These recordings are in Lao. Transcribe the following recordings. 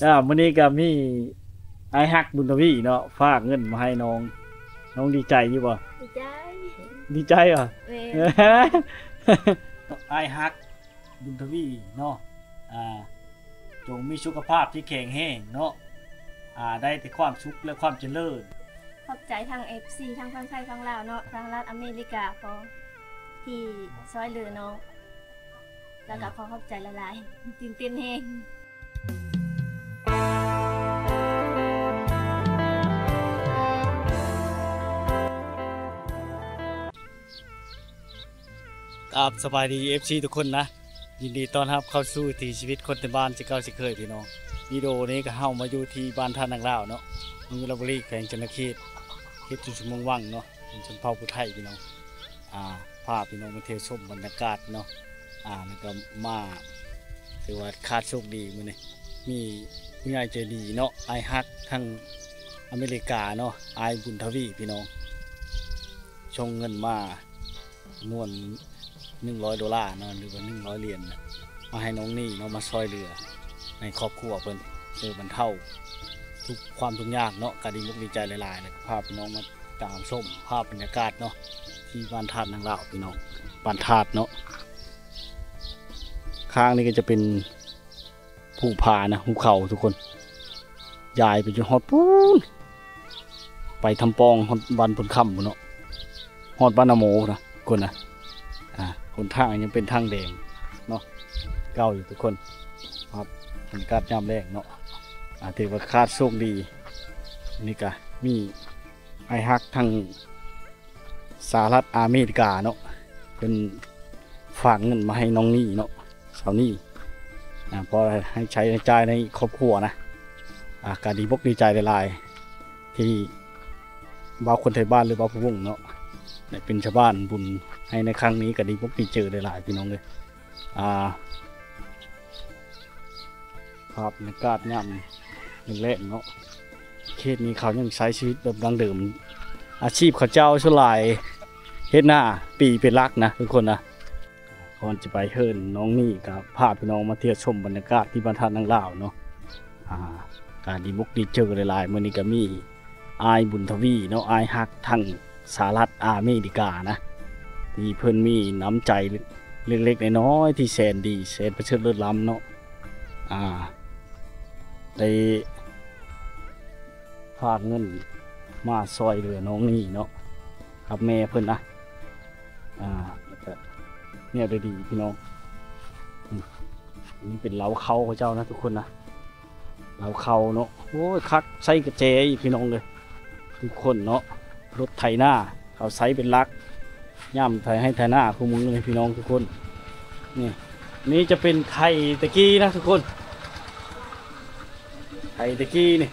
ອ່າ ມື້ນີ້ກໍມີອ້າຍຮັກບຸນທະວີເນາະ ຝາກເງິນມາໃຫ້ນ້ອງ. ນ້ອງດີໃຈຢູ່ບໍ່? ດີໃຈ. ດີໃຈບໍ່? ແມ່ນ. ອ້າຍຮັກບຸນທະວີເນາະ ອ່າ ຈົ່ງມີສຸຂະພາບທີ່ແຂງແຮງເນາະ ອ່າ ໄດ້ແຕ່ຄວາມສຸກ ແລະ ຄວາມຈະເລີນ. ຂອບໃຈທັງເອັຟຊີ ທັງຝັ່ງໄທຝັ່ງລາວເນາະ ສະຫະລັດອາເມລິກາ ຂໍ ທີ່ຊ່ວຍເຫຼືອນ້ອງ ແລ້ວກໍຂໍຂອບໃຈຫຼາຍໆ ຕື່ນເຕັ້ນແຮງ. ກາບສະບາຍດີ ເອັຟຊີ ທຸກຄົນນະ ຍິນດີຕ້ອນຮັບເຂົ້າສູ່ວິຖີຊີວິດຄົນໃນບ້ານເຊັ່ນເກົ່າເຊັ່ນເຄີຍພີ່ນ້ອງ. ວິດີໂອນີ້ກໍເຮົາມາຢູ່ທີ່ບ້ານທ່ານາງລາວເນາະ ເມືອງວິລະບູລີ ແຂວງຊົນນະເຂດ ເຂດຊົນຊົນເມືອງວັງເນາະ ເປັນຊົນເຜົ່າຜູ້ໄທພີ່ນ້ອງ. ອ່າ ພາພີ່ນ້ອງມາທ່ຽວຊົມບັນຍາກາດເນາະ ອ່າ ແລ້ວກໍມາ ຖືວ່າຄາດໂຊກດີມື້ນີ້ ມີຜູ້ໃຫຍ່ໃຈດີເນາະ ອ້າຍຮັກທາງອາເມລິກາເນາະ ອ້າຍບຸນທະວີພີ່ນ້ອງ ສົ່ງເງິນມາ ຈຳນວນໜຶ່ງຮ້ອຍໂດລາເນາະ ຫຼືວ່າໜຶ່ງຮ້ອຍຫຼຽນນະ ມາໃຫ້ນ້ອງນີ້ເນາະ ມາຊ່ອຍເຫຼືອໃນຄອບຄົວເພິ່ນ ເພື່ອບັນເທົາທຸກ ຄວາມທຸກຍາກເນາະ. ກໍດີອົກດີໃຈຫຼາຍໆ ແລ້ວກໍພາພີ່ນ້ອງມາຕາມຊົມພາບບັນຍາກາດເນາະ ທີ່ບ້ານທາດນາງລາວພີ່ນ້ອງ ບ້ານທາດເນາະ. ຂ້າງນີ້ກໍຈະເປັນ ພູຜານະ ພູເຂົາທຸກຄົນ ຍາຍໄປຈົນຮອດພຸ້ນ ໄປທຳປອງ ຮອດບ້ານໂພນຄຳພຸ້ນເນາະ ຮອດບ້ານນາໂມພຸ້ນນະທຸກຄົນນະ. ອ່າ ຫົນທາງຍັງເປັນທາງແດງເນາະ ເກົ່າຢູ່ທຸກຄົນ. ພາບບັນຍາກາດຍາມແລງເນາະ ອ່າ ຖືວ່າຄາດໂຊກດີ. ນີ້ກະມີອ້າຍຮັກທາງ ສະຫະລັດອາເມລິກາເນາະ ເພິ່ນຝາກເງິນມາໃຫ້ນ້ອງນີ້ເນາະ ສາວນີ້ ອ່າ ພໍໃຫ້ໃຊ້ໃຊ້ຈ່າຍໃນຄອບຄົວນະ. ອ່າ ກໍດີອົກດີໃຈຫຼາຍໆ ທີ່ບ່າວຄົນໄທບ້ານ ຫຼື ບ່າວຜູ້ວົງເນາະ ໄດ້ເປັນຊາວບ້ານບຸນໃຫ້ໃນຄັ້ງນີ້ ກໍດີອົກດີໃຈຫຼາຍໆ ພີ່ນ້ອງເອີຍ. ອ່າ ພາບບັນຍາກາດຍາມແລງໆເນາະ ເຂດນີ້ເຂົາຍັງໃຊ້ຊີວິດແບບດັ້ງເດີມ ອາຊີບເຂົາເຈົ້າສ່ວນຫຼາຍເຮັດນາປີເປັນຫຼັກນະທຸກຄົນນະ. ກ່ອນຈະໄປເຮືອນນ້ອງນີ້ ກໍພາພີ່ນ້ອງມາທ່ຽວຊົມບັນຍາກາດທີ່ບ້ານທາດນາງລາວເນາະ. ອ່າ ກໍດີອົກດີໃຈຫຼາຍໆ ມື້ນີ້ກໍມີ ອ້າຍບຸນທະວີເນາະ ອ້າຍຮັກທາງສະຫະລັດອາເມລິການະ ທີ່ເພິ່ນມີນ້ຳໃຈເລັກໆນ້ອຍໆ ທີ່ແສນດີ ແສນປະເສີດເລີດລ້ຳເນາະ. ອ່າ ໄດ້ຝາກເງິນມາຊ່ອຍເຫຼືອນ້ອງນີ້ເນາະ ກັບແມ່ເພິ່ນນະ. ອ່າ ແລ້ວກະແນວໃດດີພີ່ນ້ອງ ອືມ ອັນນີ້ເປັນເລົ້າເຂົ້າເຂົາເຈົ້ານະທຸກຄົນນະ. ເລົ້າເຂົ້າເນາະ ໂອ້ຍ ຄັກ ໃສ່ກະແຈອີກພີ່ນ້ອງເອີຍ ທຸກຄົນເນາະ. ລົດໄຖນາເຂົາໃຊ້ເປັນຫຼັກ ຍາມໄຖໄຮ່ໄຖນາຄູ່ມື້ນີ້ພີ່ນ້ອງທຸກຄົນ. ນີ້ ນີ້ຈະເປັນໄຖແຕ່ກີ້ນະທຸກຄົນ ໄຖແຕ່ກີ້ນີ້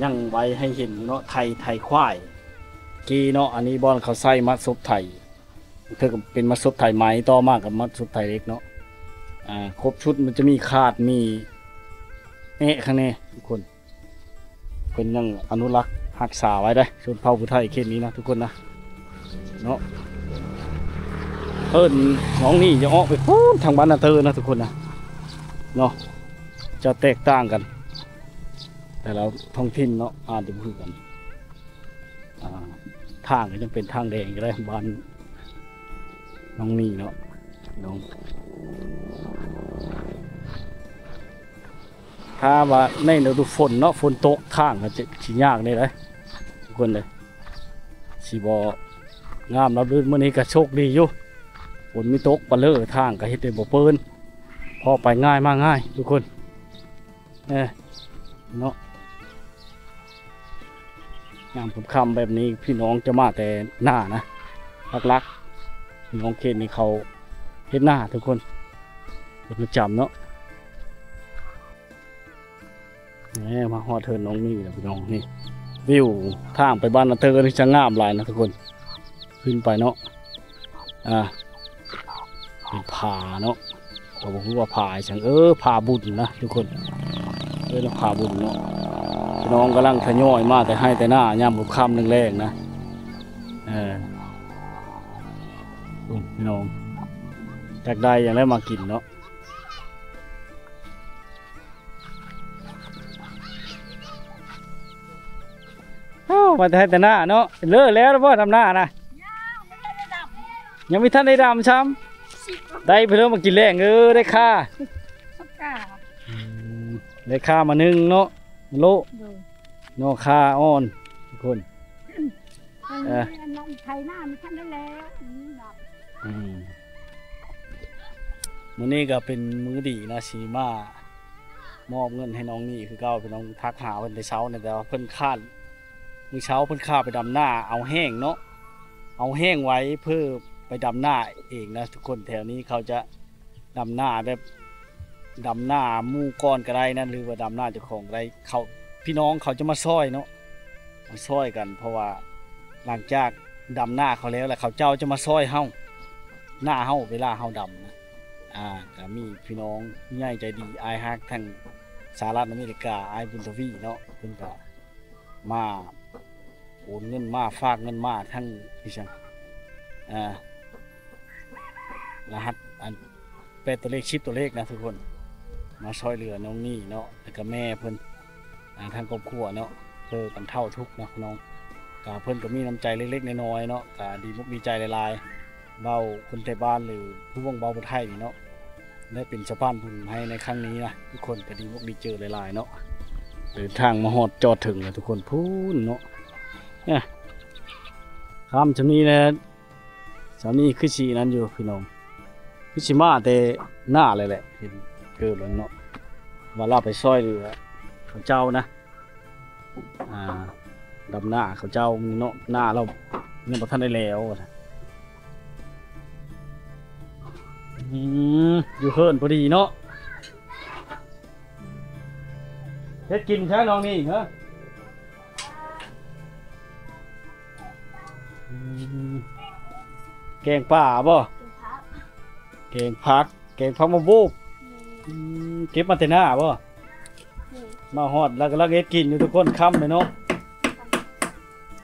ຍັງໄວ້ໃຫ້ເຫັນຢູ່ເນາະ ໄຖ ໄຖຄວາຍກີ້ເນາະ. ອັນນີ້ບ່ອນເຂົາໃຊ້ມັດສົບໄຖ ເທື່ອກໍເປັນມັດສົບໄຖໄມ້ ຕໍ່ມາກໍມັດສົບໄຖເຫຼັກເນາະ. ອ່າ ຄົບຊຸດ ມັນຈະມີຄາດ ມີແອະຂ້າງໃນທຸກຄົນ. ເພິ່ນຍັງອະນຸລັກຮັກສາໄວ້ເດ້ ຊົນເຜົ່າຜູ້ໄທເຂດນີ້ນະທຸກຄົນນະ ເນາະ. ເອີ້ນນ້ອງນີ້ຈະອອກໄປພຸ້ນທາງບ້ານນາເຕີນະທຸກຄົນນະ ເນາະ ຈະແຕກຕ່າງກັນ ແຕ່ລະທ້ອງຖິ່ນເນາະ ອາດຈະບໍ່ຄືກັນ. ອ່າ ທາງກໍຍັງເປັນທາງແດງຢູ່ເດ້ ບ້ານນ້ອງນີ້ເນາະ ນ້ອງ ຖ້າວ່າໃນລະດູຝົນເນາະ ຝົນຕົກ ທາງກໍຈະຊິຍາກແດ່ເດ້ທຸກຄົນເດ້ ຊິບໍ່ງາມລາບລື່ນ. ມື້ນີ້ກໍໂຊກດີຢູ່ ຝົນມີຕົກປະເລີ ທາງກໍເຮັດໃຫ້ບໍ່ເປີນ ພໍໄປງ່າຍມາງ່າຍທຸກຄົນ. ເອີ ເນາະ ຍາມຄ່ຳໆແບບນີ້ ພີ່ນ້ອງຈະມາແຕ່ນານະ ຫຼັກໆ ພີ່ນ້ອງເຂດນີ້ເຂົາເຮັດນາທຸກຄົນ ເປັນປະຈຳເນາະ. ແໝ ມາຮອດເຮືອນນ້ອງນີ້ແລ້ວພີ່ນ້ອງ. ນີ້ ວິວທາງໄປບ້ານນາເຕີນີ້ຈະງາມຫຼາຍນະທຸກຄົນ ຂຶ້ນໄປເນາະ. ອ່າ ເປັນຜາເນາະ ກໍບໍ່ຮູ້ວ່າຜາອີ່ຫຍັງ ເອີ ຜາບຸນນະທຸກຄົນ ເອີ້ນວ່າຜາບຸນເນາະ. ພີ່ນ້ອງກຳລັງທະຍອຍມາແຕ່ໄຮ່ແຕ່ນາ ຍາມຄ່ຳໆແລງໆນະ. ເອີ ພຸ້ນ ພີ່ນ້ອງ ຢາກໄດ້ຫຍັງແລ້ວມາກິນເນາະ. ມາແຕ່ໄຮ່ແຕ່ນາເນາະ. ເລີກແລ້ວບໍ່ດຳນານະ? ຍັງບໍ່ທັນໄດ້ດຳຊ້ຳ. ໄດ້ເພິ່ນມາກິນແລງ ເອີ ໄດ້ຄ່າ ອືມ ໄດ້ຄ່າມາໜຶ່ງເນາະ ໂລ ໂດຍ ເນາະ ຄ່າອ່ອນທຸກຄົນ. ເອີ ອັນນັ້ນໄຖນາມັນທັນໄດ້ແລ້ວ ອືມ ດຳ ອືມ ມື້ນີ້ກໍເປັນມື້ດີນະ ຊິມາມອບເງິນໃຫ້ນ້ອງນີ້ຄືເກົ່າ. ພີ່ນ້ອງທັກຫາເພິ່ນແຕ່ເຊົ້ານີ້ ແຕ່ວ່າເພິ່ນຄ້ານ ມື້ເຊົ້າເພິ່ນຂ້າໄປດຳນາເອົາແຫ້ງເນາະ ເອົາແຫ້ງໄວ້ເພື່ອໄປດຳນາເອງນະທຸກຄົນ. ແຖວນີ້ເຂົາຈະ ດຳນາແບບ ດຳນາໝູ່ກ່ອນກໍໄດ້ນະ ຫຼືວ່າດຳນາເຈົ້າຂອງກໍໄດ້. ເຂົາ ພີ່ນ້ອງເຂົາຈະມາຊ່ອຍເນາະ ມາຊ່ອຍກັນ ເພາະວ່າຫຼັງຈາກດຳນາເຂົາແລ້ວ ແລ້ວເຂົາເຈົ້າຈະມາຊ່ອຍເຮົາ ນາເຮົາ ເວລາເຮົາດຳນະ. ອ່າ ກໍມີພີ່ນ້ອງໃຫຍ່ໃຈດີ ອ້າຍຮັກທາງສະຫະລັດອາເມລິກາ ອ້າຍບຸນທະວີເນາະ ເພິ່ນກໍມາ ໂອນເງິນມາ ຝາກເງິນມາທັງ ອີ່ຫຍັງ ອ່າ ລະຫັດອັນ ແປດຕົວເລກ ສິບຕົວເລກນະທຸກຄົນ ມາຊ່ອຍເຫຼືອນ້ອງນີ້ເນາະ ແລ້ວກະແມ່ເພິ່ນ ອ່າ ທາງຄອບຄົວເນາະ ເພື່ອບັນເທົາທຸກເນາະພີ່ນ້ອງ. ກະເພິ່ນກະມີນ້ຳໃຈເລັກໆນ້ອຍໆເນາະ ກະດີມຸກດີໃຈຫຼາຍໆ. ເວົ້າຄົນໄທບ້ານ ຫຼືຜູ້ເວົ້າບໍ່ໄທນີ້ເນາະ ໄດ້ເປັນສະພານບຸນໃຫ້ໃນຄັ້ງນີ້ນະ ທຸກຄົນກໍດີອົກດີເຈີຫຼາຍໆເນາະ. ເດີນທາງມາຮອດຈອດເຖິງແລ້ວທຸກຄົນ ພຸ້ນເນາະ. ເອີ ຄ່ຳຊ່ຳນີ້ແຫຼະ ຊ່ຳນີ້ຄືຊິນັ້ນຢູ່ພີ່ນ້ອງ ຄືຊິມາແຕ່ໜ້າເລີຍແຫຼະ ເຫັນເກີບແລ້ວເນາະ ວ່າລາວໄປຊ່ອຍເຫຼືອເຂົາເຈົ້ານະ. ອ່າ ດຳນາເຂົາເຈົ້ານີ້ເນາະ ນາລາວຍັງບໍ່ທັນໄດ້ແລ້ວວ່າຊັ້ນ. ອືມ ຢູ່ເຮືອນພໍດີເນາະ ເຮັດກິນຊະນ້ອງນີ້ເນາະ. ອືມ ແກງປາບໍ່? ແກງຜັກ ແກງຜັກ ແກງຜັກມະໂບກ. ແມ່ນ ອືມ ເກັບມາແຕ່ໜ້າບໍ່? ແມ່ນ ມາຮອດແລ້ວກຳລັງເຮັດກິນຢູ່ທຸກຄົນ ຄ່ຳແລ້ວເນາະ.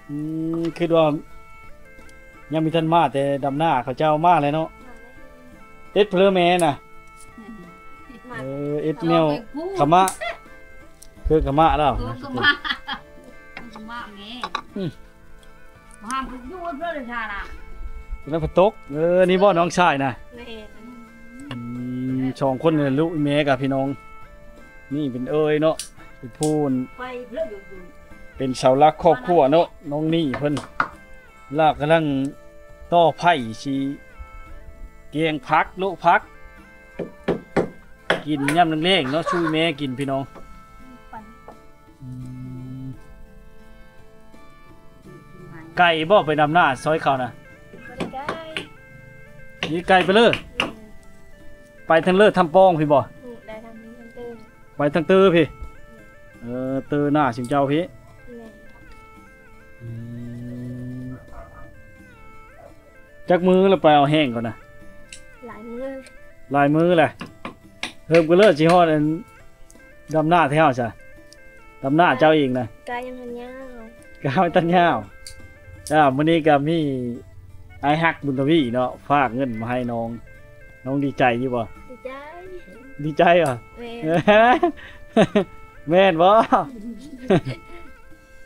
ອືມ ຄິດວ່າຍັງມີທັນມາ ແຕ່ດຳນາເຂົາເຈົ້າມາແລ້ວເນາະ. ມາແລ້ວ ເອັດເພີແມ່ນະ. ແມ່ນ ເອີ ເອັດແນວຂະມະ ເຄືອຂະມະລາວ ເອີ ຂະມະ ຂະມະແມ່. ອືມ ຫ້າມຢູ່ເພິ່ນຊະນະ ເພິ່ນໄດ້ໄປຕົກ. ເອີ ນີ້ບໍ່ນ້ອງຊາຍນະ? ແມ່ນ ອືມ ສອງຄົນນີ້ ລູກແມ່ກັບພີ່ນ້ອງ ນີ້ເປັນເອື້ອຍເນາະ ເປັນຜູ້ ໄປເພິ່ນຢູ່ ເປັນເສົາຫຼັກຄອບຄົວເນາະ. ນ້ອງນີ້ເພິ່ນ ລາວກຳລັງຕໍ່ໄຜ່ຊິແກງຜັກ ໂລະຜັກ ກິນຍາມແລງໆເນາະ ສູ່ແມ່ກິນພີ່ນ້ອງ. ອືມ ໄກບໍ່ໄປດຳນາຊ່ອຍເຂົານະ? ບໍ່ໄດ້ໄກ ນີ້ໄກໄປເລີຍ. ອືມ ໄປທາງເລີທຳປອງພີ້ບໍ່? ອືມ ໄດ້ທາງນີ້ ທາງເຕີ ໄປທາງເຕີພີ້. ເອີ ເຕີໜ້າຊິງເຈົ້າພີ້. ແມ່ນ ອືມ ຈັກມື້ລະໄປເອົາແຫ້ງກ່ອນນະ? ຫຼາຍມື້ ຫຼາຍມື້ແຫຼະ. ເຮີບກັນເລີຊິຮອດອັນ ດຳນາແທ້ເຮົາຊະ ດຳນາເຈົ້າເອງນະ. ກາຍັງທັນຍາວ ກາຍັງທັນຍາວ. ອ່າ ມື້ນີ້ກໍມີອ້າຍຮັກບຸນທະວີເນາະ ຝາກເງິນມາໃຫ້ນ້ອງ ນ້ອງດີໃຈຢູ່ບໍ່? ດີໃຈ ດີໃຈບໍ່? ແມ່ນ ແມ່ນບໍ່?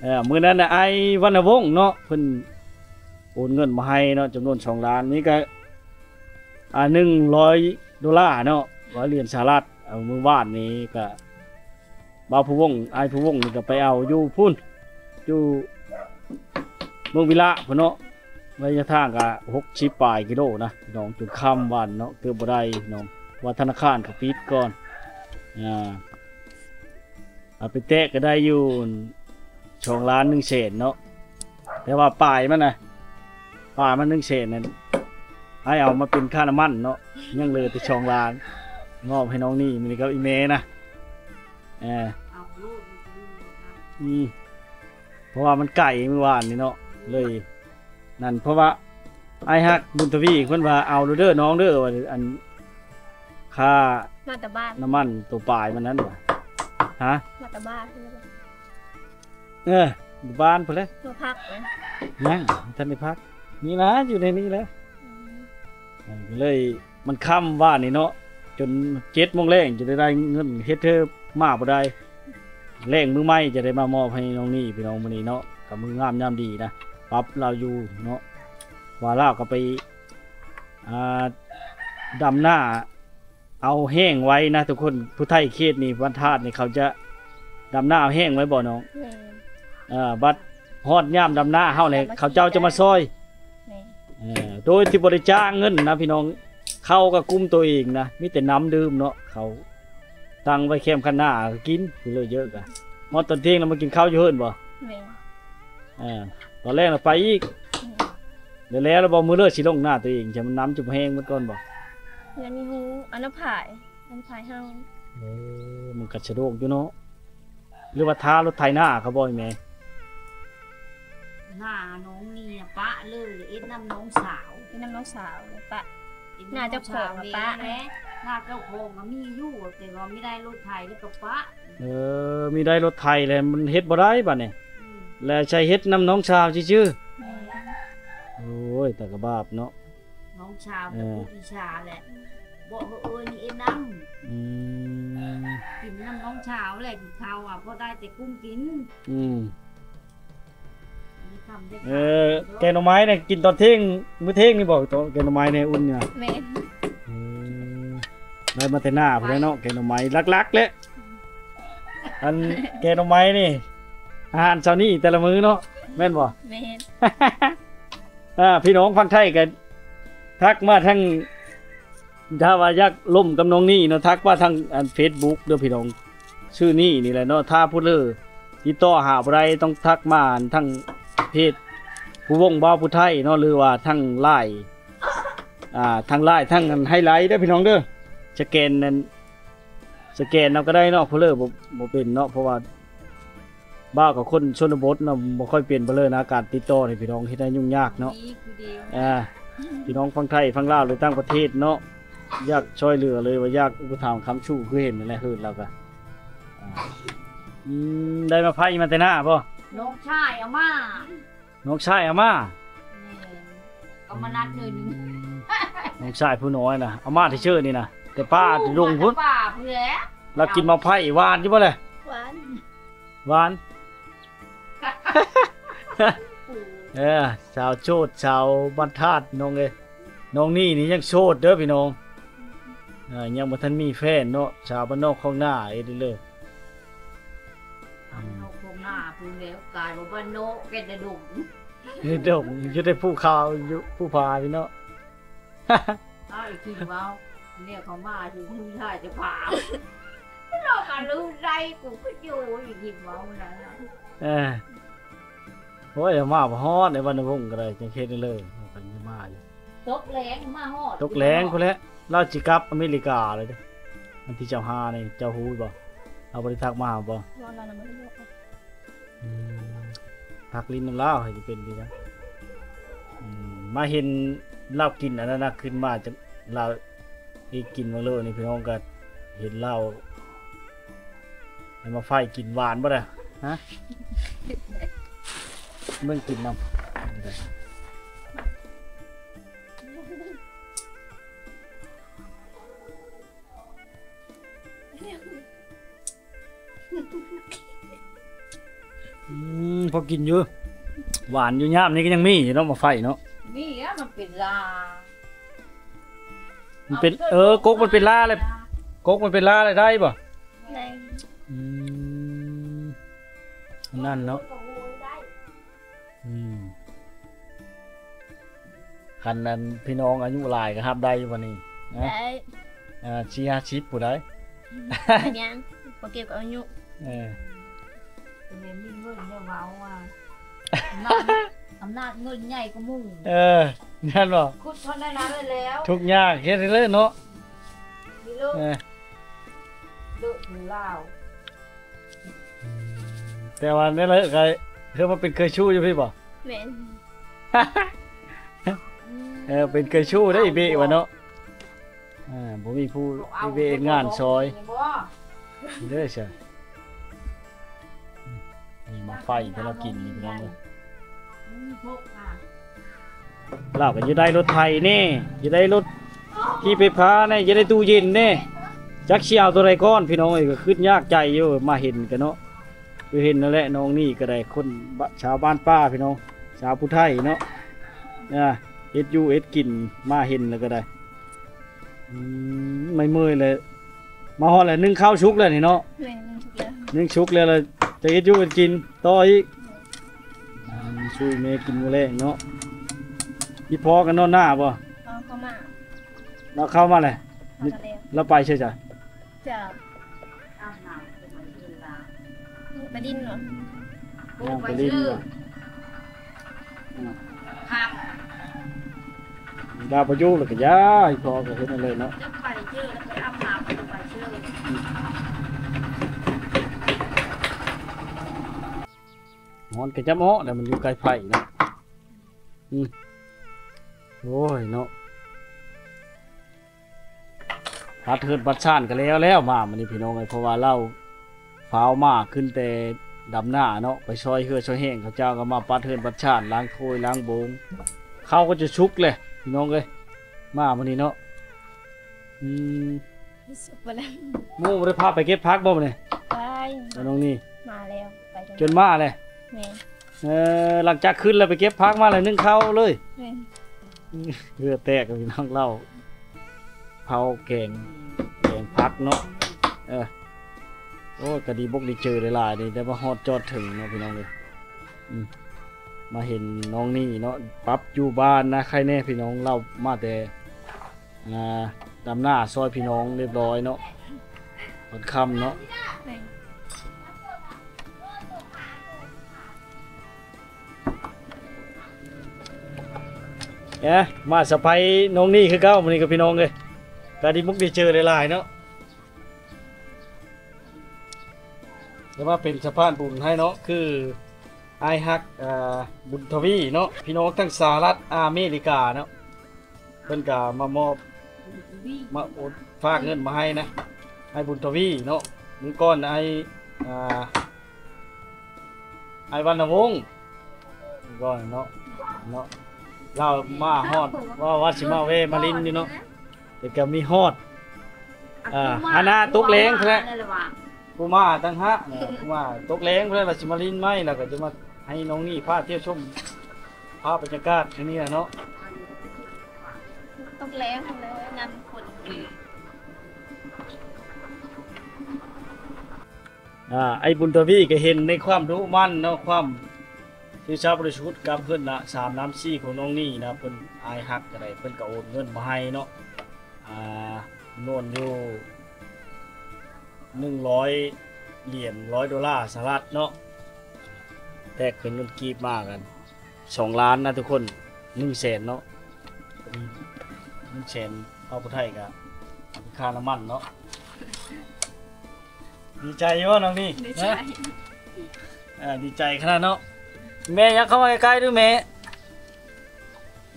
ເອີ ມື້ນັ້ນນະ ອ້າຍວັນນະວົງເນາະ ເພິ່ນໂອນເງິນມາໃຫ້ເນາະ ຈຳນວນສອງລ້ານ ນີ້ກໍ ອ່າ ໜຶ່ງຮ້ອຍໂດລາເນາະ ຮ້ອຍຫຼຽນສະຫະລັດ. ເອົາ ມື້ວານນີ້ກໍບ່າວພູວົງ ອ້າຍພູວົງນີ້ກໍໄປເອົາຢູ່ພຸ້ນ ຢູ່ເມືອງວິລະພຸ້ນເນາະ ໄລຍະທາງກໍຫົກສິບປາຍກິໂລນະພີ່ນ້ອງ ຈົນຄ່ຳວານເນາະ ເກືອບບໍ່ໄດ້ພີ່ນ້ອງ ວ່າທະນາຄານກໍປິດກ່ອນ. ອ່າ ເອົາໄປແຕະກໍໄດ້ຢູ່ສອງລ້ານໜຶ່ງແສນເນາະ ແຕ່ວ່າປາຍມັນນະ ປາຍມັນໜຶ່ງແສນນັ້ນ ໃຫ້ເອົາມາເປັນຄ່ານ້ຳມັນເນາະ ຍັງເຫຼືອແຕ່ສອງລ້ານ ມອບໃຫ້ນ້ອງນີ້ ມື້ນີ້ກັບອີ່ແມ່ນະ. ເອີ ອືມ ເພາະວ່າມັນໄກມື້ວານນີ້ເນາະ ເລີຍ ນັ້ນ ເພາະວ່າອ້າຍຮັກບຸນທະວີເພິ່ນວ່າ ເອົາໂລດເດີນ້ອງເດີ ວ່າ ອັນ ຄ່າ ມາແຕ່ບ້ານ ນ້ຳມັນໂຕປາຍມັນນັ້ນວ່າ ຮະ ມາແຕ່ບ້ານ ເອີ ຢູ່ບ້ານພຸ້ນແຫຼະ ມາພັກນະ ຍັງບໍ່ທັນໄດ້ພັກ ນີ້ລະ ຢູ່ໃນນີ້ແຫຼະ. ອືມ ເອີ ກໍເລີຍ ມັນຄ່ຳວານນີ້ເນາະ ຈົນເຈັດໂມງແລງຈະໄດ້ ໄດ້ເງິນ ເຮັດເທີມາບໍ່ໄດ້ ແລງມື້ໃໝ່ຈະໄດ້ມາມອບໃຫ້ນ້ອງນີ້ ພີ່ນ້ອງ ມື້ນີ້ເນາະ. ກ ມື້ງາມຍາມດີນະ ປັບລາວຢູ່ເນາະ ວ່າລາວກໍໄປ ອ່າ ດຳນາ ເອົາແຫ້ງໄວນະທຸກຄົນ. ຜູ້ໄທເຂດນີ້ ບ້ານທາດນີ້ ເຂົາຈະດຳນາເອົາແຫ້ງໄວບໍ່ນ້ອງ? ແມ່ນ. ເອີ ບັດຮອດຍາມດຳນາເຮົາແຫຼະ ເຂົາເຈົ້າຈະມາຊ່ອຍ. ແມ່ນ. ເອີ ໂດຍທີ່ບໍ່ໄດ້ຈ້າງເງິນນະພີ່ນ້ອງ ເຂົ້າກໍກຸ້ມໂຕເອງນະ ມີແຕ່ນ້ຳດື່ມເນາະ ເຂົາຕັ້ງໄວ້ແຄມຄັນນາກໍກິນ ຜູ້ເລີເຢີກະ ຮອດຕອນທ່ຽງແລ້ວມາກິນເຂົ້າຢູ່ເຮືອນບໍ່? ແມ່ນ. ເອີ ຕອນແລງລະໄປອີກ. ແມ່ນ. ແລ້ວ ແລ້ວບໍ່ ມື້ເລີຊິລົງນາໂຕເອງ ຈະມັນນ້ຳຈະບໍ່ແຫ້ງໝົດກ່ອນບໍ່? ເຮືອນມີຮູ ອັນນະພາຍ ອັນພາຍເຮົາ. ເອີ ມັນກໍສະດວກຢູ່ເນາະ ຫຼືວ່າທາລົດໄຖນາເຂົາບໍ່ແມ່? ນານ້ອງນີ້ປະເລີຍ ເຮັດນຳນ້ອງສາວ ເຮັດນຳນ້ອງສາວ ແລ້ວປະ ເຮັດນຳນ້ອງສາວ ນາເຈົ້າຂອງປະ ແມ່ນແຫຼະ ນາເຈົ້າຂອງກໍມີຢູ່ ແຕ່ວ່າມີໄດ້ລົດໄຖແລ້ວກໍປະ. ເອີ ມີໄດ້ລົດໄຖແລ້ວມັນເຮັດບໍ່ໄດ້ບາດນີ້. ອືມ ແລ້ວໃຊ້ເຮັດນຳນ້ອງສາວຊື່ໆ. ແມ່ນ. ໂອ້ຍ ແຕ່ກະບາບເນາະ ນ້ອງສາວ ເອີ ແຕ່ຜູ້ອິດສາແຫຼະ ບອກເອີຍນີ້ເອັນນຳ. ອືມ ກິນນຳນ້ອງສາວແຫຼະ ກິນເຂົ້າອະ ພໍໄດ້ແຕ່ກຸ້ມກິນ. ອືມ ມີຄຳເດັດຂາດ. ເອີ ແກງໜໍ່ໄມ້ນີ້ກິນຕອນທ່ຽງ ມື້ທ່ຽງນີ້ບໍ່? ແກງໜໍ່ໄມ້ນີ້ອຸ່ນຢູ່. ແມ່ນ. ເອີ ໄດ້ມາແຕ່ໜ້າພຸ້ນແຫຼະເນາະ ແກງໜໍ່ໄມ້ ຫຼັກໆແຫຼະ. ອັນແກງໜໍ່ໄມ້ນີ້ ອາຫານເຊົ້ານີ້ແຕ່ລະມື້ເນາະ ແມ່ນບໍ່? ແມ່ນ. ອ່າ ພີ່ນ້ອງຝັ່ງໄທກໍທັກມາທາງ ຖ້າວ່າຢາກລົມກັບນ້ອງນີ້ເນາະ ທັກມາທາງອັນເຟສບຸກເດີພີ່ນ້ອງ ຊື່ນີ້ນີ້ແຫຼະເນາະ. ຖ້າຜູ້ເລີຕິດຕໍ່ຫາບໍ່ໄດ້ ຕ້ອງທັກມາທາງເພຈ ຜູ້ວົງບ່າວຜູ້ໄທເນາະ ຫຼືວ່າທາງລາຍ ອ່າ ທາງລາຍ ທາງອັນໄຮໄລເດີພີ່ນ້ອງເດີ. ສະແກນນັ້ນ ສະແກນເອົາກໍໄດ້ເນາະ ຜູ້ເລີບໍ່ ບໍ່ເປັນເນາະ ເພາະວ່າ ບ່າວກັບຄົນຊົນນະບົດເນາະ ບໍ່ຄ່ອຍເປັນປານໃດນະ ການຕິດຕໍ່ນີ້ພີ່ນ້ອງເຮັດໃຫ້ຫຍຸ້ງຍາກເນາະ. ອ່າ ພີ່ນ້ອງຝັ່ງໄທຝັ່ງລາວ ຫຼືຕ່າງປະເທດເນາະ ຢາກຊ່ອຍເຫຼືອ ຫຼືວ່າຢາກອຸປະຖຳຄ້ຳຊູ ຄືເຫັນນັ້ນແຫຼະ ເຮີດລາວກະ ອືມ ໄດ້ມາໄຟມາແຕ່ໜ້າບໍ່? ນ້ອງຊາຍເອົາມາ ນ້ອງຊາຍເອົາມາ. ແມ່ນ ກໍມານັດໜ້ອຍໜຶ່ງ ນ້ອງຊາຍຜູ້ນ້ອຍນະ ເອົາມາແຕ່ເຊີນີ້ນະ ແຕ່ປ່າແຕ່ດົງພຸ້ນ ປ່າພຸ້ນແຫຼະ. ລາວກິນໝາກໄຟຫວານຢູ່ບໍ່ແລະ? ຫວານ ຫວານ. ເອີ ສາວໂສດ ສາວບ້ານທາດ ນ້ອງເອີຍ. ນ້ອງນີ້ນີ້ຍັງໂສດເດີພີ່ນ້ອງ ເອີ ຍັງບໍ່ທັນມີແຟນເນາະ ສາວບ້ານນອກຄອງນາເອເດີເລີ. ບ້ານນອກຄອງນາພຸ້ນແລ້ວ ກາຍວ່າບ້ານນອກ ແກ່ນແຕ່ດົງ ຢູ່ດົງ ຢູ່ແຕ່ພູເຂົາ ຢູ່ພູຜາພີ້ເນາະ. ອ້າວ ອີກທີເວົ້າ ແນວເຂົາມາຢູ່ຜູ້ຊາຍຈະພາ ເນາະ ກະລືໄດ້ ກູຄືຢູ່ ອີກທີເວົ້ານັ້ນນະ. ເອີ ໂອ້ຍ ມາບໍ່ຮອດໃນວັນນະວົງກໍໄດ້ ຈັ່ງເຮັດໄດ້ເລີຍ ເພິ່ນຍັງມາຢູ່. ຕົກແລງມາຮອດ ຕົກແລງພຸ້ນແຫຼະ ລາວຊິກັບອາເມລິກາແລ້ວເດ້. ວັນທີຊາວຫ້ານີ້ ເຈົ້າຮູ້ບໍ່? ລາວບໍ່ໄດ້ທັກມາຫາບໍ່? ລາວນະບໍ່ໄດ້ບອກ. ອືມ ພັກຫຼິ້ນນຳລາວໃຫ້ເປັນດີນະ. ອືມ ມາເຫັນລາວກິນອັນນັ້ນນະ ຂຶ້ນມາຈາກລາວ ອີກກິນເບິ່ງໂລດນີ້ ພີ່ນ້ອງກໍເຫັນລາວ ໃຫ້ມາໄຟກິນຫວານບໍ່ລະ? ຮະ? ເບິ່ງກິນນຳ. ອືມ ພໍກິນຢູ່ ຫວານຢູ່. ຍາມນີ້ກໍຍັງມີຢູ່ເນາະ ໝາກໄຟເນາະ. ມີແລ້ວ ມັນເປັນລາ ມັນເປັນ ເອີ ກົກມັນເປັນລາແລ້ວ ກົກມັນເປັນລາແລ້ວໄດ້ບໍ່? ໄດ້. ອືມ ອັນນັ້ນເນາະ. ອືມ ຄັນອັນພີ່ນ້ອງອາຍຸຫຼາຍກໍຮັບໄດ້ຢູ່ບໍ່ນີ້? ນະ ໄດ້ ອ່າ ສີ່ຫ້າສິບຜູ້ໃດ. ເປັນຫຍັງ ບໍ່ກ່ຽວກັບອາຍຸ. ເອີ ເປັນແມ່ນມີເງິນແລ້ວເວົ້າວ່າ ອຳນາດ ອຳນາດເງິນໃຫຍ່ກວ່າໝູ່. ເອີ ແມ່ນບໍ່? ຂຸດເທົ່ານັ້ນນະ ເລີຍແລ້ວ ທຸກຍາກເຮັດໃຫ້ເລີຍເນາະ. ມີໂລດ ເອີ ໂລດຢູ່ລາວ. ແຕ່ວ່າແນວເລີກກໍຄືວ່າເປັນເຄີຍຊູ້ຢູ່ພີ້ບໍ່? ແມ່ນ. ເອີ ເປັນເຄີຍຊູ້ເດ້ອີເບ້ວ່າເນາະ. ເອີ ບໍ່ມີຜູ້ອີເບ້ເຮັດງານຊ່ອຍເດ້ຊະ. ນີ້ໝາກໄຟທີ່ລາວກິນນີ້ພີ່ນ້ອງເອີຍ. ລາວກໍຢາກໄດ້ລົດໄຖແດ່ ຢາກໄດ້ລົດຖີບໄຟຟ້າແດ່ ຢາກໄດ້ຕູ້ເຢັນແດ່ ຈັກຊິເອົາໂຕໃດກ່ອນ ພີ່ນ້ອງເອີຍ. ກໍຄຶດຍາກໃຈຢູ່ ມາເຫັນກັນເນາະ. ຄືເຫັນນັ້ນແຫຼະ ນ້ອງນີ້ກໍໄດ້ຄົນບະ ຊາວບ້ານປ່າພີ່ນ້ອງ ຊາວຜູ້ໄທເນາະ ອ່າ ເຮັດຢູ່ເຮັດກິນ ມາເຫັນແລ້ວກໍໄດ້ ອືມ ເມື່ອຍໆ ແລ້ວ ມາຮອດແລ້ວ ໜຶ້ງເຂົ້າສຸກແລ້ວນີ້ເນາະ ແມ່ນ ໜຶ້ງສຸກແລ້ວ ໜຶ້ງສຸກແລ້ວ ແລ້ວຈະເຮັດຢູ່ເຮັດກິນຕໍ່ອີກ ອ່າ ຊ່ວຍແມ່ກິນມື້ແລງເນາະ ອີ່ພໍ່ກໍນອນໜ້າບໍ່? ເອີ ເຂົ້າມາ ລາວເຂົ້າມາແລ້ວ ເຂົ້າມາແລ້ວ ລາວໄປໃສຈ້ະ? ຈາກ ໄປດິນເນາະ ຍ່າງໄປຫຼິ້ນເນາະ ອືມ ລາວບໍ່ຢູ່ແລ້ວກໍຢ່າ ອີ່ພໍ່ກໍເຮັດນັ້ນເລີຍເນາະ ຈະໄປເຈີແລ້ວໄປອາບນ້ຳ ໄປເຈີ ອືມ ຮ້ອນກະຈຳເອາະ ແລ້ວມັນຢູ່ໃກ້ໄຟເນາະ ອືມ ໂອ້ຍເນາະ. ປັດເຮືອນປັດຊານກໍແລ້ວແລ້ວ ມາມື້ນີ້ພີ່ນ້ອງເອີຍ ເພາະວ່າລາວຟ້າວມາຂຶ້ນແຕ່ດຳນາເນາະ ໄປຊ່ອຍເຮືອຊ່ອຍແຮງ ເຂົາເຈົ້າກໍມາປັດເຮືອນປັດຊານ ລ້າງຖ້ວຍລ້າງໂບງ ເຂົ້າກໍຈະສຸກແຫຼະພີ່ນ້ອງເອີຍ ມາມື້ນີ້ເນາະ ອືມ ສຸກໄປແລ້ວ ໝູ່ບໍ່ໄດ້ພາໄປເກັບຜັກບໍ່ມື້ນີ້? ໄປ ນ້ອງນີ້ ມາແລ້ວ ໄປ ຈົນມາແຫຼະ ແມ່ນ ເອີ ຫຼັງຈາກຂຶ້ນແລ້ວໄປເກັບຜັກມາແລ້ວ ໜຶ້ງເຂົ້າເລີຍ ແມ່ນ ເຫື່ອແຕກພີ່ນ້ອງ ລາວເຜົາແກງ ແກງຜັກເນາະ ເອີ ໂອ້ ກໍດີບົກດີເຈີຫຼາຍໆ ນີ້ໄດ້ມາຮອດຈອດເຖິງເນາະພີ່ນ້ອງເອີຍ ອືມ ມາເຫັນນ້ອງນີ້ເນາະ ປັບຢູ່ບ້ານນາໄຄແດ່ພີ່ນ້ອງ ລາວມາແຕ່ ອ່າ ດຳນາຊ່ອຍພີ່ນ້ອງຮຽບຮ້ອຍເນາະ ຕອນຄ່ຳເນາະ ແມ່ນ ເອີ ມາສະໄພນ້ອງນີ້ຄືເກົ່າ ມື້ນີ້ກໍພີ່ນ້ອງເອີຍ ກໍດີມຸກດີເຈີຫຼາຍໆເນາະ ແຕ່ວ່າເປັນສະພານບຸນໃຫ້ເນາະ ຄືອ້າຍຮັກ ອ່າ ບຸນທະວີເນາະ ພີ່ນ້ອງທັງສະຫະລັດອາເມລິກາເນາະ ເພິ່ນກໍມາມອບ ມາໂອນ ຝາກເງິນມາໃຫ້ນະ ອ້າຍບຸນທະວີເນາະ ມື້ກ່ອນອ້າຍ ອ່າ ອ້າຍວັນນະວົງ ມື້ກ່ອນເນາະ ເນາະ ລາວມາຮອດ ວ່າ ວ່າຊິມາແວ່ມາຫຼິ້ນຢູ່ເນາະ ແຕ່ກໍມີຮອດ ອ່າ ອັນນ່າ ຕົກແລງພຸ້ນແຫຼະ ຜູ້ມາຕ່າງຫາກ ເອີ ຜູ້ມາ ຕົກແລງພຸ້ນແຫຼະ ວ່າຊິມາຫຼິ້ນໃໝ່ ແລ້ວກໍຈະມາໃຫ້ນ້ອງນີ້ພາທ່ຽວຊົມ ພາບບັນຍາກາດຢູ່ນີ້ແຫຼະເນາະ ຕົກແລງພຸ້ນແຫຼະ ຍາມຝົນ ອ່າ ອ້າຍບຸນທະວີກໍເຫັນໃນຄວາມດຸໝັ່ນເນາະ ຄວາມຊື່ສັດບໍລິສຸດກັບເຮືອນລະສາມນ້ຳສີ່ຂອງນ້ອງນີ້ນະ ເພິ່ນ ອ້າຍຮັກກໍໄດ້ ເພິ່ນກໍໂອນເງິນມາໃຫ້ເນາະ ອ່າ ຈຳນວນຢູ່ໜຶ່ງຮ້ອຍຫຼຽນ ຮ້ອຍໂດລາສະຫະລັດເນາະ ແລກເປັນເງິນກີບມາກັນ ສອງລ້ານນະທຸກຄົນ ໜຶ່ງແສນເນາະ ໜຶ່ງແສນ ເອົາຜູ້ໄທກໍເອົາເປັນຄ່ານ້ຳມັນເນາະ ດີໃຈຢູ່ບໍ່ນ້ອງນີ້? ດີໃຈ ເອີ ດີໃຈຂະໜາດເນາະ ແມ່ ຍັບເຂົ້າມາໃກ້ໆດູແມ່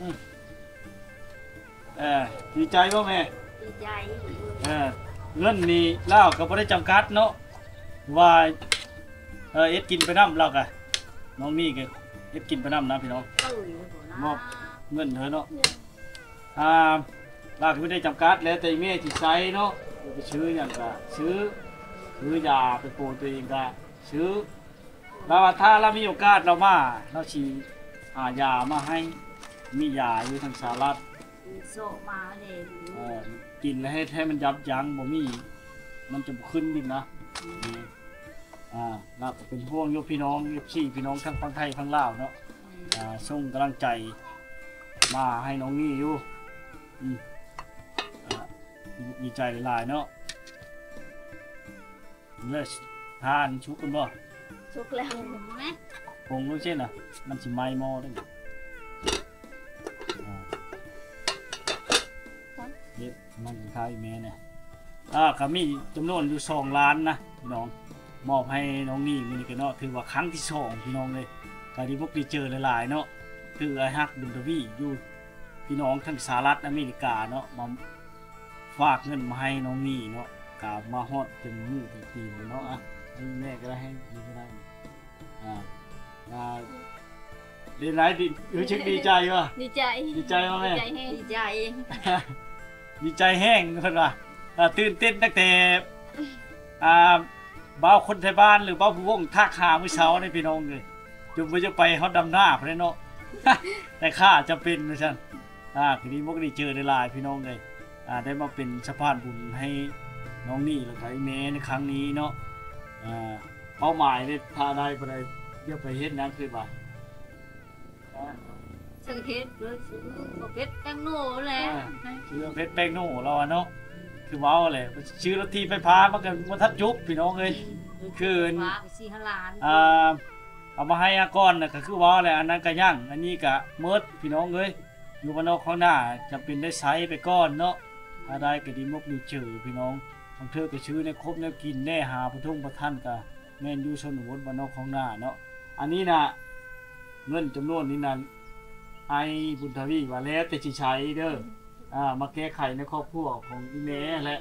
ອືມ ເອີ ດີໃຈບໍ່ແມ່? ດີໃຈ ເອີ ເງິນນີ້ລາວກໍບໍ່ໄດ້ຈຳກັດເນາະ ວ່າ ເອີ ເຮັດກິນໄປນຳລາວກະ ນ້ອງນີ້ກໍເຮັດກິນໄປນຳນະພີ່ນ້ອງ ເອີ ມອບເງິນໃຫ້ເນາະ ອ່າ ລາວກໍບໍ່ໄດ້ຈຳກັດ ແລ້ວແຕ່ແມ່ຊິໃຊ້ເນາະ ໄປຊື້ຫຍັງກໍຊື້ ຊື້ຢາໄປໂປນຕົວເອງກໍຊື້ ລາວວ່າຖ້າລາວມີໂອກາດລາວມາ ລາວຊິຫາຢາມາໃຫ້ ມີຢາຢູ່ທາງສະຫະລັດ ຊອກມາເດ້ ເອີ ກິນແລ້ວເຮັດໃຫ້ມັນຢັບຢັ້ງ ບໍ່ມີ ມັນຈະບໍ່ຂຶ້ນອີກນະ ອືມ ອ່າ ລາວກໍເປັນຫ່ວງຢູ່ພີ່ນ້ອງ ເອັຟຊີ ພີ່ນ້ອງທັງຝັ່ງໄທຝັ່ງລາວເນາະ ອືມ ອ່າ ສົ່ງກຳລັງໃຈມາໃຫ້ນ້ອງນີ້ຢູ່ ອືມ ອ່າ ດີໃຈຫຼາຍໆເນາະ. ເລີຍ ທານສຸກແລ້ວບໍ່? ສຸກແລ້ວ ປົງລົງຊີ້ນະ ມັນຊິໄໝ້ໝໍ້ເດ້ ອ່າ ເຮັດມັນຄ້າຍແມ່ນະ ອ່າ ກໍມີຈຳນວນຢູ່ສອງລ້ານນະພີ່ນ້ອງ ມອບໃຫ້ນ້ອງນີ້ມື້ນີ້ກໍເນາະ ຖືວ່າຄັ້ງທີສອງພີ່ນ້ອງເອີຍ ກໍດີມຸກດີເຈີຫຼາຍໆເນາະ ຄືອ້າຍຮັກບຸນທະວີຢູ່ ພີ່ນ້ອງທາງສະຫະລັດອາເມລິກາເນາະ ມາ ຝາກເງິນມາໃຫ້ນ້ອງນີ້ເນາະ ກະມາຮອດເຖິງມື້ເຖິງຕີນເນາະ ອ່ະ ໃຫ້ແມ່ກໍໄດ້ ໃຫ້ນີ້ກໍໄດ້ ອ່າ ອ່າ ເປັນໃດ ດີ ຮູ້ສຶກດີໃຈບໍ່? ດີໃຈ ດີໃຈບໍ່ແມ່? ດີໃຈແຮງ ດີໃຈ ດີໃຈແຮງເພິ່ນວ່າ ອ່າ ຕື່ນເຕັ້ນຕັ້ງແຕ່ ອ່າ ບ່າວຄົນໄທບ້ານ ຫຼື ບ່າວຜູ້ວົງທັກຫາມື້ເຊົ້ານີ້ພີ່ນ້ອງເອີຍ ຈົນບໍ່ຢາກໄປຮອດດຳໜ້າພຸ້ນແຫຼະເນາະ ແຕ່ຂ້າຈຳເປັນວ່າຊັ້ນ. ອ່າ ກໍດີມົກດີໃຈຫຼາຍໆ ພີ່ນ້ອງເອີຍ ອ່າ ໄດ້ມາເປັນສະພານບຸນໃຫ້ນ້ອງນີ້ ແລ້ວກໍອີ່ແມ່ໃນຄັ້ງນີ້ເນາະ. ອ່າ ເປົ້າໝາຍເດ້ ຖ້າໄດ້ບໍ່ໄດ້ ຢາກໄປເຮັດຫຍັງ ຄິດວ່າ ເຊິ່ງເຮັດເລີຍ ຊື້ເຂົ້າເຜັດແປ້ງໂນແຫຼະ ອ່າ ຊື້ເຂົ້າເຜັດແປ້ງໂນລາວວ່າເນາະ ຄືເວົ້າແຫຼະ ຊື້ລົດຖີບໄຟຟ້າ ມັນກໍບໍ່ທັນຈົບພີ່ນ້ອງເອີຍ ຄື ໄປສີ່ຫ້າລ້ານ ອ່າ ເອົາມາໃຫ້ອາກ່ອນນະ ກໍຄືເວົ້າແຫຼະ ອັນນັ້ນກໍຍັງ ອັນນີ້ກໍໝົດພີ່ນ້ອງເອີຍ. ຢູ່ບ້ານນອກຄອງນາ ຈຳເປັນໄດ້ໃຊ້ໄປກ່ອນເນາະ ຖ້າໄດ້ກໍດີມົກດີໃຈພີ່ນ້ອງ. ບາງເທື່ອກໍຊື້ແນວຄົບແນວກິນແດ່ ຫາປະທົງປະທັນ ກໍແມ່ນຢູ່ຊົນນະບົດບ້ານນອກຄອງນາເນາະ. ອັນນີ້ນະ ເງິນຈຳນວນນີ້ນະ ອ້າຍບຸນທະວີວ່າແລ້ວແຕ່ຊິໃຊ້ເດີ ອ່າ ມາແກ້ໄຂໃນຄອບຄົວຂອງອີ່ແມ່ແຫຼະ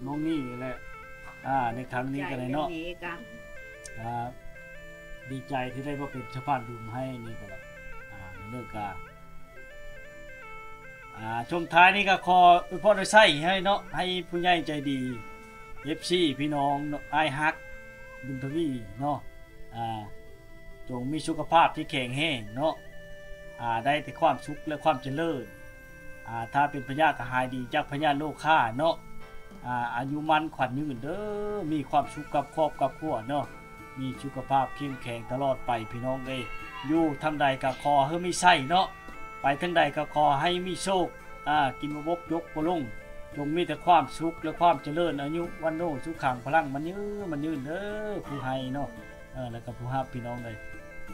ນ້ອງນີ້ແຫຼະ ອ່າ ໃນຄັ້ງນີ້ກໍໄດ້ເນາະ ອ່າ ດີໃຈທີ່ໄດ້ມາເປັນສະພານບຸນໃຫ້ນີ້ກໍໄດ້ ອ່າ ເລີກກາ ອ່າ ຊ່ວງທ້າຍນີ້ກໍຂໍອວຍພອນອວຍໄຊໃຫ້ເນາະ ໃຫ້ຜູ້ໃຫຍ່ໃຈດີ ເອັຟຊີ ພີ່ນ້ອງເນາະ ອ້າຍຮັກບຸນທະວີເນາະ ອ່າ ຈົ່ງມີສຸຂະພາບທີ່ແຂງແຮງເນາະ ອ່າ ໄດ້ແຕ່ຄວາມສຸກ ແລະ ຄວາມຈະເລີນ ອ່າ ຖ້າເປັນພະຍາດກໍຫາຍດີຈາກພະຍາດໂລຄາເນາະ ອ່າ ອາຍຸໝັ້ນຂວັນຍືນເດີ ມີຄວາມສຸກກັບຄອບກັບຄົວເນາະ ມີສຸຂະພາບເຂັ້ມແຂງຕະຫຼອດໄປພີ່ນ້ອງເອີຍ. ຢູ່ທາງໃດກໍຂໍໃຫ້ມີໄຊເນາະ ໄປທາງໃດກໍຂໍໃຫ້ມີໂຊກ ອ່າ ກິນບໍ່ບົກຈົກບໍ່ລົງ ຈົ່ງມີແຕ່ຄວາມສຸກ ແລະ ຄວາມຈະເລີນ ອາຍຸວັນໂນສຸຂັງພະລັງ ໝັ້ນຍືນ ໝັ້ນຍືນເດີ ຜູ້ໃຫ້ເນາະ ເອີ ແລ້ວກໍຜູ້ຮັບ ພີ່ນ້ອງເອີຍ.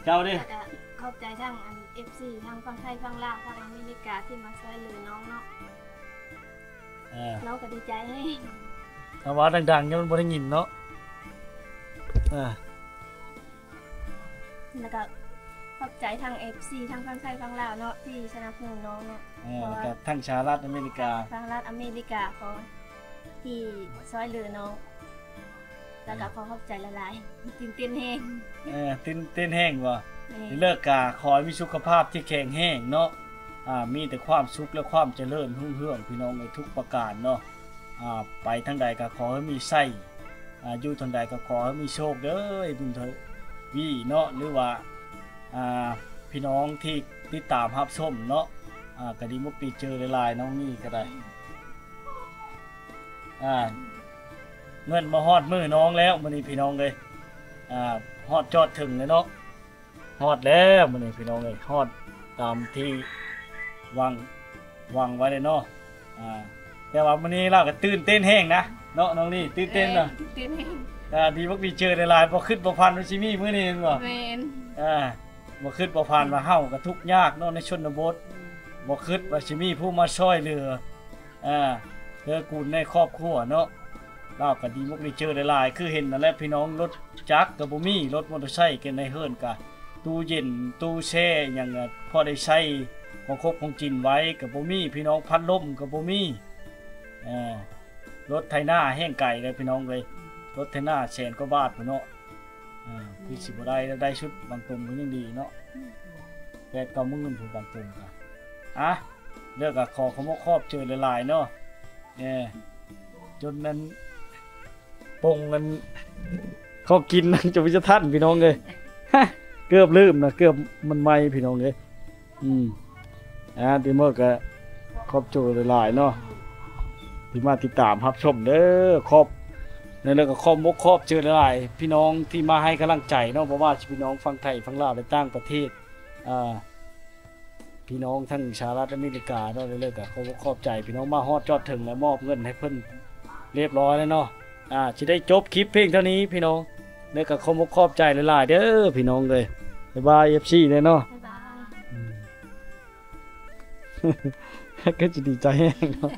ເຈົ້າເດ້? ແລ້ວກໍຂອບໃຈທາງອັນ ເອັຟຊີ ທາງຝັ່ງໄທຝັ່ງລາວ ທາງອາເມລິກາທີ່ມາຊ່ວຍເຫຼືອນ້ອງເນາະ ເອີ ນ້ອງກໍດີໃຈແຮງ ເອົາເວົ້າດັງໆ ຍັງບໍ່ໄດ້ຍິນເນາະ ເອີ ແລ້ວກໍຂອບໃຈທາງ ເອັຟຊີ ທາງຝັ່ງໄທຝັ່ງລາວເນາະ ທີ່ສະໜັບສະໜູນນ້ອງເນາະ ເອີ ແລ້ວກໍທາງສະຫະລັດອາເມລິກາ ສະຫະລັດອາເມລິກາ ຂໍ ທີ່ຊ່ວຍເຫຼືອນ້ອງ ແລ້ວກໍ ເອີ ຂໍຂອບໃຈຫຼາຍໆ ຕື່ນເຕັ້ນແຮງ ເອີ ຕື່ນເຕັ້ນແຮງບໍ່? ແມ່ນ ເລີກກະຂໍໃຫ້ມີສຸຂະພາບທີ່ແຂງແຮງເນາະ ອ່າ ມີແຕ່ຄວາມສຸກ ແລະ ຄວາມຈະເລີນຮຸ່ງເຮືອງ ພີ່ນ້ອງເອີຍ ທຸກປະການເນາະ ອ່າ ໄປທາງໃດກໍຂໍໃຫ້ມີໄຊ ອ່າ ຢູ່ທາງໃດກໍຂໍໃຫ້ມີໂຊກເດີ ບຸນທະວີເນາະ ຫຼືວ່າ ອ່າ ພີ່ນ້ອງທີ່ຕິດຕາມຮັບຊົມເນາະ ອ່າ ກໍດີມົກດີໃຈຫຼາຍໆ ນ້ອງນີ້ກໍໄດ້ ອ່າ ເງິນມາຮອດມືນ້ອງແລ້ວມື້ນີ້ ພີ່ນ້ອງເອີຍ ອ່າ ຮອດຈອດເຖິງແລ້ວເນາະ ຮອດແລ້ວມື້ນີ້ ພີ່ນ້ອງເອີຍ ຮອດຕາມທີ່ຫວັງ ຫວັງໄວ້ແລ້ວເນາະ ອ່າ ແຕ່ວ່າມື້ນີ້ລາວກໍຕື່ນເຕັ້ນແຮງນະເນາະ ນ້ອງນີ້ ຕື່ນເຕັ້ນນະ ແມ່ນ ຕື່ນເຕັ້ນແຮງ ອ່າ ດີອົກດີໃຈຫຼາຍໆ ບໍ່ຄິດບໍ່ຝັນວ່າຊິມີມື້ນີ້ແມ່ນບໍ່? ແມ່ນ ອ່າ ບໍ່ຄິດບໍ່ຝັນວ່າເຮົາກໍທຸກຍາກເນາະ ໃນຊົນນະບົດ ບໍ່ຄິດວ່າຊິມີຜູ້ມາຊ່ວຍເຫຼືອ ອ່າ ເກື້ອກູນໃນຄອບຄົວເນາະ ລາວກໍດີມົກດີໃຈຫຼາຍໆ ຄືເຫັນນັ້ນແຫຼະພີ່ນ້ອງ ລົດຈັກກໍບໍ່ມີ ລົດມໍເຕີໄຊກໍໃນເຮືອນກໍ ຕູ້ເຢັນ ຕູ້ແຊ່ຫຍັງກໍພໍໄດ້ໃຊ້ຂອງຄົບຂອງກິນໄວ້ກໍບໍ່ມີ ພີ່ນ້ອງ ພັດລົມກໍບໍ່ມີ ເອີ ລົດໄຖນາແຮ່ງໄກເດ້ພີ່ນ້ອງເອີຍ ລົດໄຖນາແສນກວ່າບາດພຸ້ນເນາະ ອ່າ ຄືຊິບໍ່ໄດ້ ໄດ້ຊຸດບາງຕົນກໍຍັງດີເນາະ ແປດເກົ້າໝື່ນພຸ້ນບາງຕົນກໍ ອ່ະ ແລ້ວກໍຂໍຂອບອົກຂອບໃຈຫຼາຍໆເນາະ ເອີ ຈົນນັ້ນ ປົງອັນ ເຂົ້າກິນນັ້ນຈະບໍ່ຈະທັນພີ່ນ້ອງເອີຍ ເກືອບລືມນະ ເກືອບມັນໄໝ້ພີ່ນ້ອງເອີຍ ອືມ ອ່າ ຕິໂມກໍຂອບໃຈຫຼາຍໆເນາະ ທີ່ມາຕິດຕາມຮັບຊົມເດີ ຂອບ ແລ້ວກໍຂອບອົກຂອບໃຈຫຼາຍໆ ພີ່ນ້ອງທີ່ມາໃຫ້ກຳລັງໃຈເນາະ ບໍ່ວ່າຊິພີ່ນ້ອງຝັ່ງໄທ ຝັ່ງລາວ ແລະ ຕ່າງປະເທດ ອ່າ ພີ່ນ້ອງທັງສະຫະລັດອາເມລິກາເນາະ ແລ້ວກໍຂອບອົກຂອບໃຈ ພີ່ນ້ອງມາຮອດຈອດເຖິງ ແລະ ມອບເງິນໃຫ້ເພິ່ນລຽບຮ້ອຍແລ້ວເນາະ ອ່າ ຊິໄດ້ຈົບຄລິບພຽງເທົ່ານີ້ພີ່ນ້ອງ ແລ້ວກໍຂອບອົກຂອບໃຈຫຼາຍໆເດີພີ່ນ້ອງເອີຍ ບາຍບາຍ ເອັຟຊີ ເດີເນາະ ບາຍບາຍ ອືມ ກໍຈະດີໃຈແຮງເນາະ.